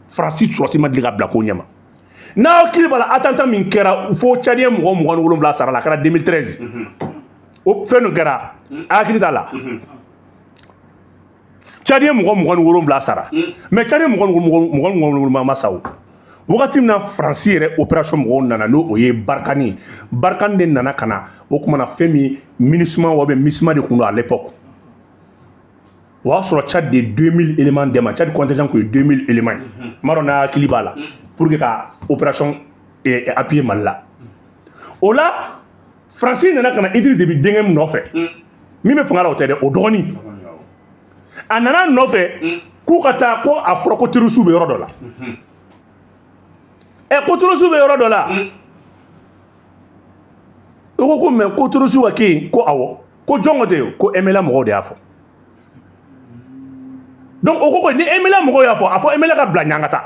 Faransi sɔrɔsi ma deli ka bila ko ɲɛma. N'a hakili b'a la, attentat min kɛra fo Tchadien mɔgɔ 27 sara la, a kɛra 2013, o fɛn dɔ kɛra, a hakili t'a la. Tchadien mɔgɔ 27 sara, mais Tchadien mɔgɔ 27 ma sa. O wagati min na Faransi yɛrɛ opération mɔgɔw nana, n'o o ye Barkhane ye, Barkhane de nana ka na o kumana fɛn min, MINUSMA wa bɛ MISMA de kun don à l'époque. O y'a sɔrɔ Tchad de 2000 éléments d'e ma. Tchad contingent kun ye 2000 éléments ye, n m'a dɔn n'a hakili b'a la, pour que ka opération appuyer Mali la. O la Faransi nana ka na Idriss Déby denkɛ min nɔfɛ, min bɛ fanga la, o tɛ dɛ, o dɔgɔnin. A nana nɔfɛ k'u ka taa, ko a fɔra ko terroriste bɛ yɔrɔ dɔ la. Ɛ, ko terroriste bɛ yɔrɔ dɔ la. I ko mais ko terroriste ka kɛ yen? Ko awɔ. Ko jɔn ko ten? Ko MNLA mɔgɔw de y'a fɔ. Donc o ko ni MNLA mɔgɔw y'a fɔ, a fɔ MNLA ka bila ɲangata.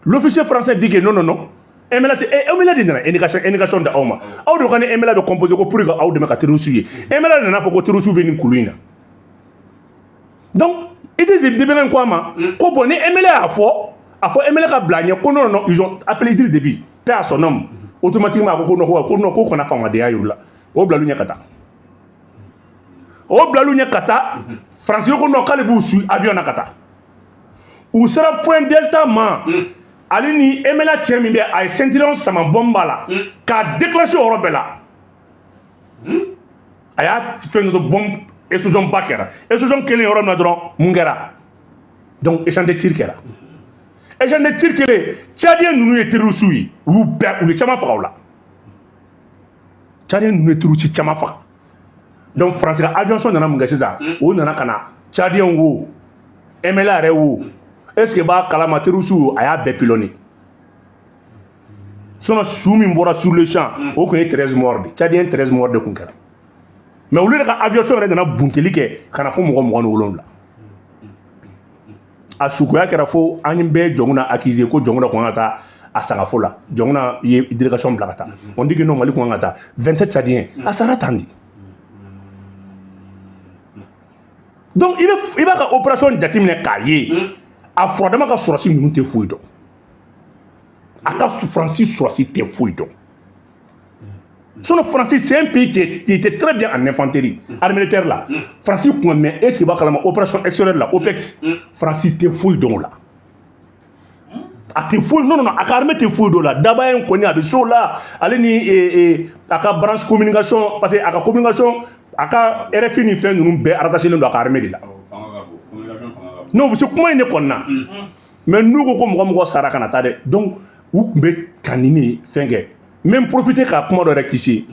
L'officier français dit que non, non, non, MNLA tɛ. MNLA de nana indication di aw ma. Aw de ka ni MNLA bɛ composé ko pour que aw dɛmɛ ka terroriste ye. MNLA nana fɔ ko terroriste bɛ nin kulu in na. Donc Idriss Déby ko a ma ko bon, ni MNLA y'a fɔ, a fɔ MNLA ka bila ɲɛ. Ko non, non, non, ils ont appelé Idriss Déby, paix à son âme, automatiquement a ko ko non, ko non, ko kana faamadenya yir'u la. O bila olu ɲɛ ka taa, o bila olu ɲɛ ka taa. Faransi ko non, k'ale b'u su avion na ka taa. U sera Point Delta ma, ale ni MNLA cɛ min bɛ, a ye ceinturon sama, bombe b'a la k'a déclencher o yɔrɔ bɛɛ la. A y'a fɛn dɔ bombe, explosion ba kɛra. Explosion kɛlen yɔrɔ min na dɔrɔn, mun kɛra? Donc échange de tir kɛra. Échange de tir kɛlen, Tchadien ninnu ye terroriste ye, u y'u bɛɛ, u ye caman faga o la. Tchadien ninnu ye terroriste caman faga. Donc Faransi ka aviation nana mun kɛ sisan? O nana ka na Tchadien wo, MNLA yɛrɛ wo, est ce que b'a kalama, terroriste wo, a y'a bɛɛ pilonné. Sinon su min bɔra sur le champ, o tun ye 13 morts de Tchadien, 13 morts de tun kɛra. Mais olu yɛrɛ ka aviation yɛrɛ nana bunteli kɛ ka na fo mɔgɔ 27. A sukoya kɛra fo an bɛɛ Dioncounda accusé ko Dioncounda kun kan ka taa a sagafo la. Dioncounda ye délégation bila ka taa. On dit que non, Mali kun kan ka taa. 27 Tchadiens a sara tan di. Donc i b'a ka opération jateminɛ k'a ye, a furadama ka sɔrɔsi ninnu tɛ foyi dɔn. A ka Faransi sɔrɔsi tɛ foyi dɔn. Sinon Faransi, c'est un pays qui était très bien en infanterie, armée militaire la. Faransi kun, mais est-ce que b'a kalama, opération extérieure la, OPEX, Faransi tɛ foyi dɔn o la. A tɛ foyi, non, non, non, a ka armée tɛ foyi dɔn o la. Daba in kɔni, a bɛ so la, ale ni a ka branche communication, parce que a ka communication, a ka RFI ni fɛn ninnu bɛɛ rattaché don a ka armée de la. Non, u bɛ se kuma in de kɔni na. Mais n'u ko ko mɔgɔ mɔgɔ sara, kana taa dɛ. Donc u tun bɛ ka nin de fɛn kɛ. N bɛ n profiter ka kuma dɔ rectifier,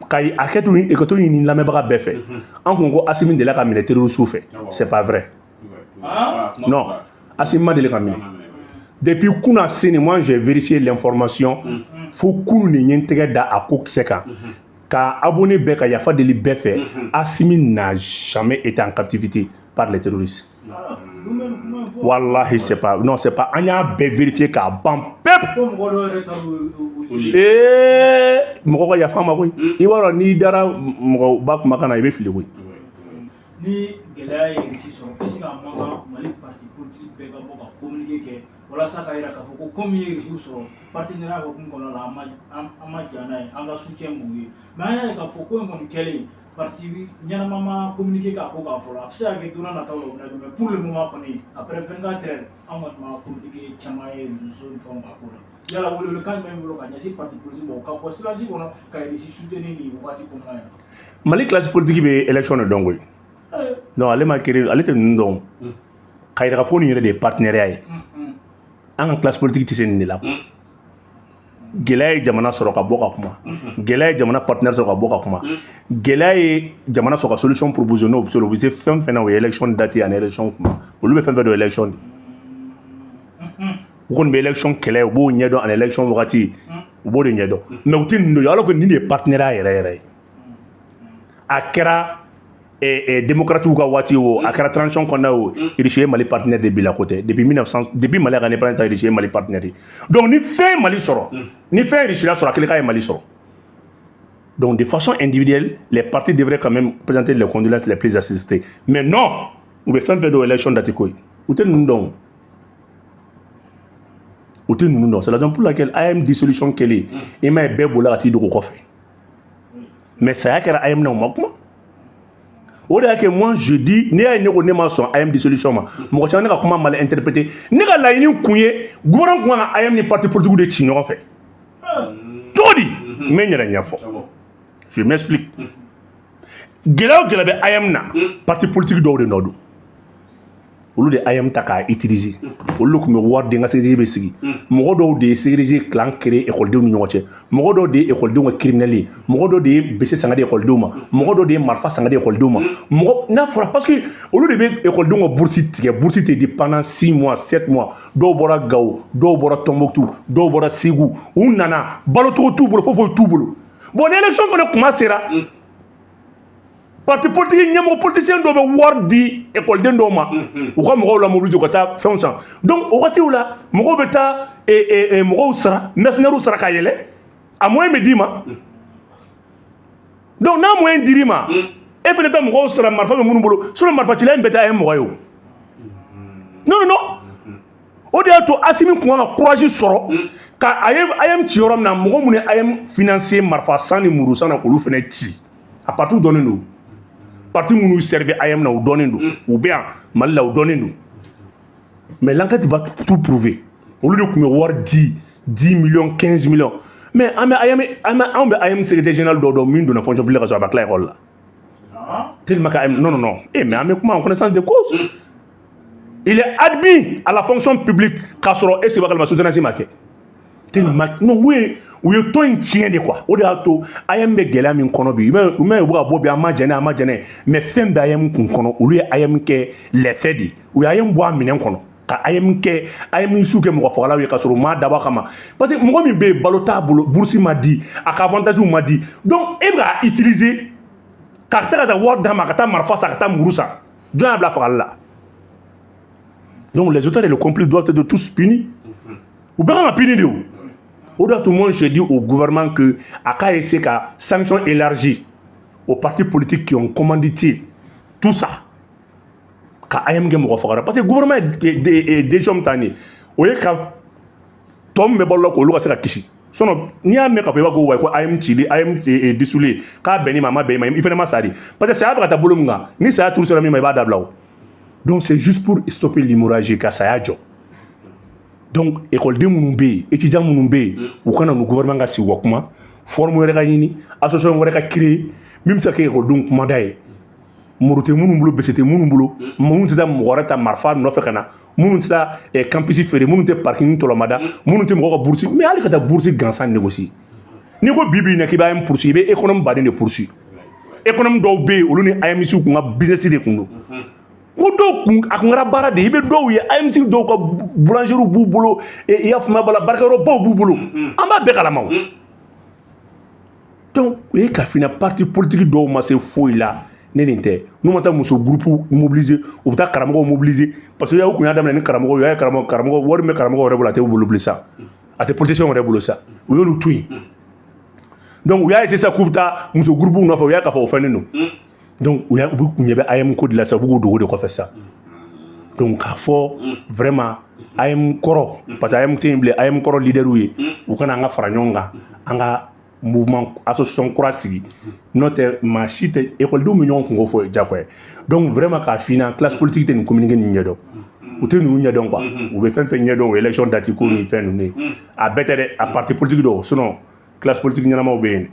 ka hakɛto ɲini lamɛnbaga bɛɛ fɛ. An kun ko Assimi delila ka minɛ terroriste fɛ. C'est pas vrai. Non, Assimi ma deli ka minɛ. Depuis kunna sini, moi j'ai vérifié l'information, fo kunun de ye n tɛgɛ da a ko kisɛ kan, ka abonné bɛɛ ka yafa deli bɛɛ fɛ. Assimi n'a jamais été en captivité par les terroristes. Wallahi, c'est pas, non, c'est pas, an y'a bɛɛ vérifier k'a ban pep. Ee, mɔgɔ ka yafa ma koyi. I b'a dɔn, n'i dara mɔgɔba kumakan na, i bɛ fili koyi. Ni gɛlɛya ye Russie sɔrɔ, est ce que a man kan Mali parti politique bɛɛ ka bɔ ka communiqué kɛ walasa ka yira k'a fɔ ko komi ye Russie sɔrɔ, partenariat hukumu kɔnɔna la, an ma jɛn n'a ye, an ka soutien b'u ye? Mais an y'a ye k'a fɔ ko in kɔni kɛlen, parti ɲɛnama ma communiqué k'a ko k'a fɔlɔ. A bɛ se ka kɛ don n'a nataw la, o bɛna kɛ, mais pour le moment kɔni, après 24 heures, an kɔni ma communiqué caman ye réseaux sociaux ni fɛnw k'a ko la. Yala welewelekan jumɛn b'i bolo ka ɲɛsin parti politique ma, u ka bɔ silence kɔnɔ ka Russie soutenir nin wagati kɔnɔna na? Mali classe politique bɛ élection de dɔn koyi. Non, ale ma kere, ale tɛ ninnu dɔn. Ka yira k'a fɔ nin yɛrɛ de ye partenariat ye. An ka classe politique tɛ se nin de la. Gɛlɛya ye jamana sɔrɔ, ka bɔ ka kuma. Gɛlɛya ye jamana partenaire sɔrɔ, ka bɔ ka kuma. Gɛlɛya ye jamana sɔrɔ, ka solution proposer. N'o bɛ se, o bɛ se fɛn fɛn na, o ye élection date ani élection kuma. Olu bɛ fɛn fɛn dɔn, élection de. U kɔni bɛ élection kɛlɛ, u b'o ɲɛdɔn, ani élection wagati, u b'o de ɲɛdɔn. Mais u tɛ nin dɔn, alors que nin de ye partenariat yɛrɛ yɛrɛ ye. A kɛra démocrates ka waati o, a kɛra transition kɔnɔna o, Russie ye Mali partenaire de bila ko tɛ. Depuis 1900, depuis Mali ka indépendance, Russie ye Mali partenaire ye. Donc ni fɛn ye Mali sɔrɔ, ni fɛn ye Russie la sɔrɔ, a kelen k'a ye Mali sɔrɔ. Donc de façon individuelle, les partis devraient quand même présenter les condoléances les plus attristées. Mais non, u bɛ fɛn fɛn dɔn, élection date ko ye. U tɛ ninnu dɔn, u tɛ ninnu dɔn. C'est la raison pour laquelle AEEM dissolution kɛlen, i m'a ye, bɛɛ bolila ka t'i dogo kɔfɛ. Mais saya kɛra AEEM na, u ma kuma. O de y'a kɛ, moi je dis, ne y'a ye, ne ko ne ma sɔn AEEM dissolution ma. Mɔgɔ caman ne ka kuma mal interprété. Ne ka laɲini kun ye, gouvernement kun kan ka AEEM ni parti politique de ci ɲɔgɔn fɛ. Cogo di? N bɛ n yɛrɛ ɲɛfɔ, je m'explique. Gɛlɛya o gɛlɛya bɛ AEEM na, parti politique dɔw de nɔ don. Olu de AEEM ta k'a utiliser. Olu de tun bɛ wari di, n ka CDG bɛ sigi. Mɔgɔ dɔw de ye CDG clan créer ekɔlidenw ni ɲɔgɔn cɛ. Mɔgɔ dɔw de ye ekɔlidenw ka criminel ye. Mɔgɔ dɔw de ye bese san ka di ekɔlidenw ma. Mɔgɔ dɔw de ye marifa san ka di ekɔlidenw ma. Mɔgɔ n'a fɔra, parce que olu de bɛ ekɔlidenw ka bourse tigɛ. Bourse tɛ di pendant 6 mois, 7 mois. Dɔw bɔra Gawo, dɔw bɔra Tombouctou, dɔw bɔra Segu. U nana, balocogo t'u bolo, foyi foyi t'u bolo. Bon, ni élection fana kuma sera, parti politique ɲɛmɔgɔ, politicien dɔw bɛ wari di ekɔliden dɔw ma, u ka mɔgɔw la mobiliser, u ka taa fɛnw san. Donc o wagatiw la, mɔgɔw bɛ taa mɔgɔw sara, mercenaires sara ka yɛlɛ. A moyen bɛ d'i ma. Donc n'a moyen dir'i ma, e fana bɛ mɔgɔw sara, marifa bɛ minnu bolo. Sinon marifacila in bɛɛ tɛ a ye mɔgɔ ye o. Non, non, non. O de y'a to Asimi kun kan ka courage sɔrɔ ka a ye AEEM ci yɔrɔ min na. Mɔgɔ minnu ye AEEM financer marifa san ni muru san na, k'olu fana ci. A parti dɔnnen don. Parti minnu servi AEEM na, u dɔnnen don. U bɛ yan Mali la, u dɔnnen don. Mais l'enquête va tout prouver. Olu de tun bɛ wari di, 10 millions, 15 millions. Mais an bɛ AEEM, an bɛ, anw bɛ AEEM secrétaire général dɔw dɔn min donna fonction publique ka sɔrɔ a ma tila école la. Tellement que AEEM, non, non, non, eh, mais an bɛ kuma en connaissance de cause. Il est admis à la fonction publique k'a sɔrɔ, est ce que b'a kalama, soutenance ma kɛ. Tellement non, u ye tɔn in tiɲɛ de quoi. O de y'a to AEEM bɛ gɛlɛya min kɔnɔ bi. U ma ye, u bɛ ka bɔ bi, an ma jɛnɛ, an ma jɛnɛ. Mais fɛn bɛ AEEM kun kɔnɔ, olu ye AEEM kɛ lɛfɛ de. U ye AEEM bɔ a minɛn kɔnɔ ka AEEM kɛ, AEEM su kɛ mɔgɔ fagalaw ye, ka sɔrɔ u m'a dabɔ a kama. Parce que mɔgɔ min bɛ yen, balo t'a bolo, bourse ma di, a ka avantage ma di. Donc e bɛ k'a utiliser ka taa wari d'a ma, ka taa marifa san, ka taa muru san. Jɔn y'a bila fagali la? Donc les auteurs et les complices doivent être tous punis. U bɛɛ kan ka punir de. O o de y'a to, moi, je dis au gouvernement que a k'a essayer ka sanction élargie aux partis politiques qui ont commandité tout ça, ka AEEM kɛ mɔgɔ fagara. Parce que gouvernement ye décision min ta nin ye, o ye ka tɔ min bɛ balo la, k'olu ka se ka kisi. Sinon n'i y'a mɛn k'a fɔ i b'a ko wa ko AEEM cili, AEEM dissous k'a bɛn nin ma, a ma bɛn i ma, i fana ma sa de. Parce que saya bɛ ka taa bolo min kan, ni saya turu sera min ma, i b'a dabila o. Donc c'est juste pour stopper l'hémorragie, ka saya jɔ. Donc écoleden minnu bɛ yen, étudiant minnu bɛ yen, u kana n'u gouvernement ka sigi u ka kuma. Forme wɛrɛ ka ɲini, association wɛrɛ ka créer min bɛ se ka kɛ écoledenw kumada ye. Muru tɛ minnu bolo, bese tɛ minnu bolo, minnu tɛ taa mɔgɔ wɛrɛ ta marifa nɔfɛ ka na, minnu tɛ taa campus feere, minnu tɛ parking tɔlɔmada, minnu tɛ mɔgɔ ka bourse. Mais hali ka taa bourse gansan négocier, n'i ko bi bi in na k'i bɛ AEEM poursuivre, i bɛ économe baden de poursuivre. Économe dɔw bɛ yen, olu ni AEEM kun ka business de kun don. N ko dɔw kun, a kun kɛra baara de ye. I bɛ dɔw ye, AEEM dɔw ka boulangerie b'u bolo, i y'a faamuya, bala baarakɛyɔrɔbaw b'u bolo. An b'a bɛɛ kalama o. Donc o ye ka fina parti politique dɔw ma se foyi la. Ne nin tɛ, n'u ma taa muso groupe mobiliser, u bɛ taa karamɔgɔw mobiliser. Parce que u kun y'a daminɛ ni karamɔgɔw ye, u y'a ye karamɔgɔ wari min bɛ karamɔgɔ yɛrɛ bolo, a tɛ u bolo bilen sa, a tɛ politicien yɛrɛ bolo sa, u y'olu to yen. Donc u y'a essayer sisan k'u bɛ taa muso groupe nɔfɛ, u y'a k'a fɔ o fɛnnen don. Donc u y'a, u bɛ ɲɛ bɛ AEEM ko de la sisan, u bɛ k'u dogo de kɔfɛ sisan. Donc k'a fɔ vraiment AEEM kɔrɔ, parce que AEEM tɛ yen bilen, AEEM kɔrɔ leader ye, u kana an ka fara ɲɔgɔn kan, an ka mouvement, association kura sigi. N'o tɛ, maa si tɛ, ekɔlidenw bɛ ɲɔgɔn kungo fɔ diyagoya. Donc vraiment k'a f'i ɲɛna, classe politique tɛ nin communiqué ninnu ɲɛdɔn, u tɛ ninnu ɲɛdɔn quoi. U bɛ fɛn fɛn ɲɛdɔn, o ye élection date ko ni fɛn ninnu ye. A bɛɛ tɛ dɛ, a parti politique dɔw. Sinon classe politique ɲɛnamaw bɛ yen,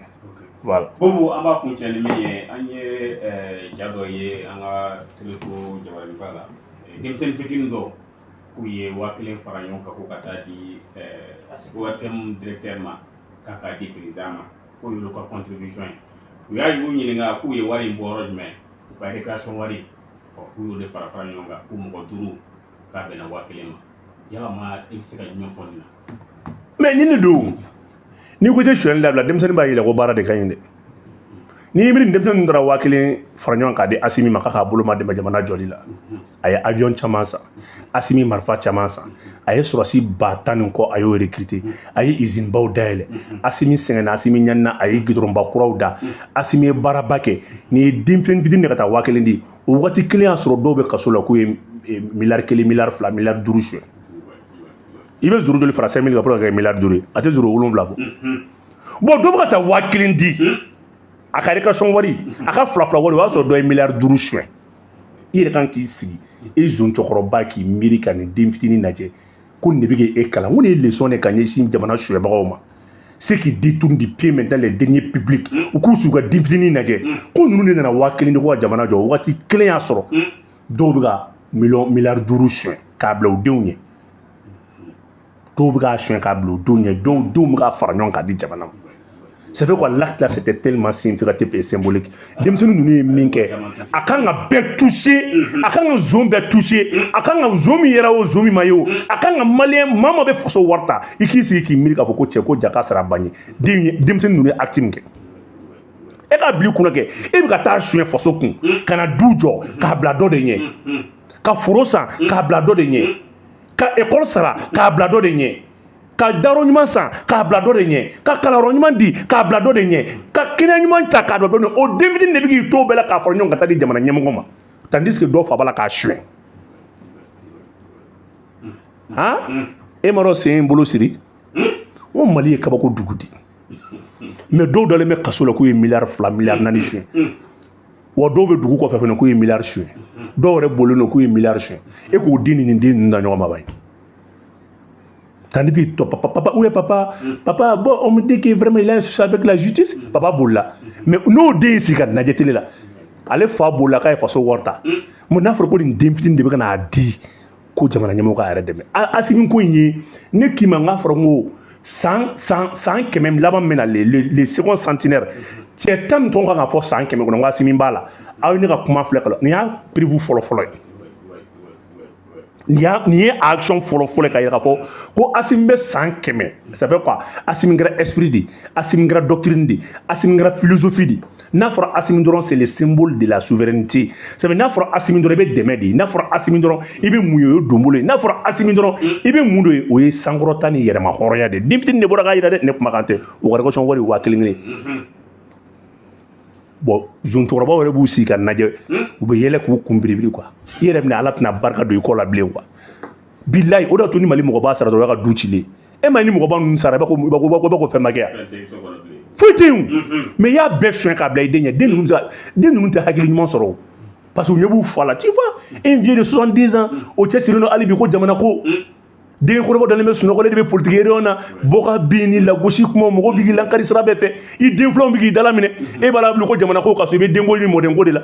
voilà. Bobo, an b'a kuncɛ ni min ye, an ye ja dɔ ye an ka teleso jabaraninba la. Denmisɛnnin fitinin dɔw k'u ye 1000 fara ɲɔgɔn kan ko ka taa di ORTM directeur ma, k'a k'a di président ma, k'o y'olu ka contribution ye. U y'a y'u ɲininka k'u ye wari in bɔ yɔrɔ jumɛn, u ka récréation wari. Ɔ, k'u y'o de fara fara ɲɔgɔn kan, k'u mɔgɔ duuru, k'a bɛnna 1000 ma. Yalama e bɛ se ka jumɛn fɔ nin na? Mais ni ne don, n'i ko i tɛ sonyali dabila, denmisɛnnin b'a yira ko baara de ka ɲi dɛ. N'i miiri nin denmisɛnnin taara 1000 fara ɲɔgɔn k'a di Asimi ma, k'a k'a bolo ma dɛmɛ jamana jɔli la, a ye avion caman san, Asimi marifa caman san, a ye sɔrɔsi 10 000 ni kɔ, a y'o recruter, a ye usine baw dayɛlɛ. Asimi sɛgɛnna, Asimi ɲanina, a ye goudron ba kuraw da, Asimi ye baaraba kɛ. Nin ye denmisɛnnin fitinin de ka taa 1000 di. O waati kelen y'a sɔrɔ dɔw bɛ kaso la k'u ye miliyari 1, miliyari 2, miliyari 5 suɲɛ. I bɛ zéro joli fara 5000 kan pour ka kɛ miliyari 5 ye? A tɛ zéro wolonwula bɔ. Bon, dɔ bɛ ka taa 1000 di, a ka récréation wari, a ka fila fila wari, o y'a sɔrɔ dɔ ye miliyari 5 suɲɛ. I yɛrɛ kan k'i sigi, e zon cɛkɔrɔba, k'i miiri ka nin den fitinin lajɛ ko nin de bɛ k'e kalan. Ko nin ye leçon de ka ɲɛsin jamana suɲɛbagaw ma, ceux qui détournent du pied maintenant les deniers publics. U k'u sigi, u ka den fitinin lajɛ ko ninnu de nana 1000 de ko ka jamana jɔ. Waati kelen y'a sɔrɔ dɔw bɛ ka miliyɔn miliyari 5 suɲɛ k'a bila u denw ɲɛ. Dɔw bɛ k'a suɲɛ k'a bila u denw ɲɛ, dɔw denw bɛ k'a fara ɲɔgɔn k'a di jamana ma. C'est fait quoi, l'acte là, c'était tellement significatif et symbolique. Denmisɛnnin ninnu ye min kɛ, a kan ka bɛɛ toucher, a kan ka zon bɛɛ toucher, a kan ka zon min yɛrɛ o, zon min ma ye o, a kan ka maliyɛn maa maa bɛ faso wari ta, i k'i sigi k'i miiri k'a fɔ ko cɛ ko ja k'a sara ban ye. Den denmisɛnnin ninnu ye acte min kɛ, e k'a bila i kunna kɛ, e bɛ ka taa suɲɛ faso kun ka na du jɔ k'a bila dɔ de ɲɛ, ka foro san k'a bila dɔ de ɲɛ, ka ekɔli sara k'a bila dɔ de ɲɛ, ka dayɔrɔ ɲuman san k'a bila dɔ de ɲɛ, ka kalanyɔrɔ ɲuman di k'a bila dɔ de ɲɛ, ka kɛnɛya ɲuman ta k'a bila dɔ de ɲɛ. O den fitinin de bɛ k'i to o bɛɛ la k'a fara ɲɔgɔn kan ka taa di jamana ɲɛmɔgɔ ma, tandis que dɔ fa b'a la k'a suɲɛ. Han, e m'a dɔn sen in bolo siri n ko Mali ye kabako dugu di. Mais dɔw dalen bɛ kaso la k'u ye miliyari 2, miliyari 4 suɲɛ. Wa dɔw bɛ dugu kɔfɛ fana k'u ye miliyari suɲɛ, dɔw yɛrɛ bolilen don k'u ye miliyari suɲɛ. E k'o den ni nin den ninnu da ɲɔgɔn ma ban. Tandis que papa, papa, où est papa? Papa, bon, on me dit que vraiment il a un souci avec la justice. Papa bolila. Mais n'o den sigi ka lajɛ télé la, ale fa bolila k'a ye faso wari ta. Mais n'a fɔra ko nin den fitinin de bɛ ka n'a di ko jamana ɲɛmɔgɔ k'a yɛrɛ dɛmɛ. Asimi ko in ye, ne k'i ma n k'a fɔra n ko san 100 laban min na, le second centenaire, cɛ 10 min tɔgɔ kan ka fɔ san 100 kɔnɔ, n ko Asimi b'a la. Aw ye ne ka kuma filɛ ka nin y'a preuve fɔlɔ fɔlɔ ye. Nin ye action fɔlɔ fɔlɔ ka yira k'a fɔ ko Asimi bɛ san 100. Ça fait quoi? Asimi kɛra esprit de, Asimi kɛra doctrine de, Asimi kɛra philosophie de. N'a fɔra Asimi dɔrɔn, c'est le symbole de la souveraineté. Ça fait n'a fɔra Asimi dɔrɔn, i bɛ dɛmɛ de ye. N'a fɔra Asimi dɔrɔn, i bɛ mun ye? O ye donbolo ye. N'a fɔra Asimi dɔrɔn, i bɛ mun de ye? O ye sankɔrɔta ni yɛrɛma hɔrɔnya de ye. Den fitinin de bɔra k'a yira dɛ. Ne kumakan tɛ, o ka réconciliation wari 1000 kelen. Bon, zon cɛkɔrɔbaw yɛrɛ b'u sigi ka lajɛ, u bɛ yɛlɛ k'u kun biribiri quoi. I yɛrɛ bɛna, Ala tɛna barika don i kɔ la bilen quoi. Bilayi, o de y'a to ni Mali mɔgɔba sara dɔrɔn, o y'a ka du cilen. E ma ye, ni mɔgɔba ninnu sara, i b'a ko i b'a ko fɛn ma kɛ yan, foyi tɛ yen o. Mais i y'a bɛɛ suɲɛ k'a bila i den ɲɛ. Den ninnu bɛ se ka, den ninnu tɛ hakili ɲuman sɔrɔ o, parce que u ɲɛ b'u fa la. Tu vois un vieux de 70 ans, o cɛsirilen don hali bi ko jamana ko. Den kɔrɔbaw dalen bɛ sunɔgɔ, de bɛ politique réunion na, bɔ ka bin ni lagosi kuma, mɔgɔw bɛ k'i lankari sira bɛɛ fɛ, i den filanw bɛ k'i dala minɛ, e b'a la ko jamana ko ka so, i bɛ denko ni mɔdenko de la.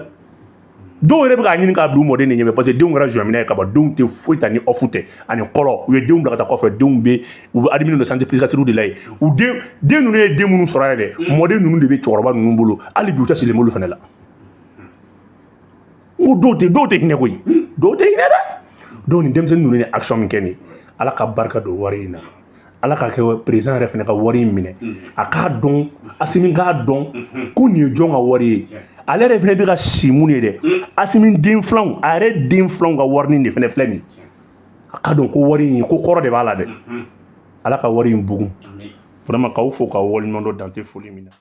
Dɔw yɛrɛ bɛ k'a ɲini k'a bila u mɔden de ɲɛfɛ, parce que denw kɛra jɔnminɛ ye ka ban. Denw tɛ foyi ta ni ɔfu tɛ ani kɔlɔ. U ye denw bila ka taa kɔfɛ, denw bɛ u bɛ admis don santé psychiatrique de la yen. U den den ninnu ye den minnu sɔrɔ yɛrɛ, mɔden ninnu de bɛ cɛkɔrɔba ninnu bolo hali bi, u cɛsirilen b'olu fana la. N ko dɔw tɛ hinɛ koyi, dɔw tɛ hinɛ dɛ. Donc nin denmisɛnnin ninnu ye action min kɛ nin, Ala ka barika don wari in na. Ala ka kɛ président yɛrɛ fana ka wari in minɛ, a k'a dɔn, Asimi k'a dɔn ko nin ye jɔn ka wari ye. Ale yɛrɛ fana bɛ ka si mun ye dɛ? Asimi den filanw, a yɛrɛ den filanw ka warinin de fana filɛ nin ye. A k'a dɔn ko wari in ko kɔrɔ de b'a la dɛ. Ala ka wari in bugun. Vraiment, k'aw fo k'aw waleɲuman dɔn, dan tɛ foli min na.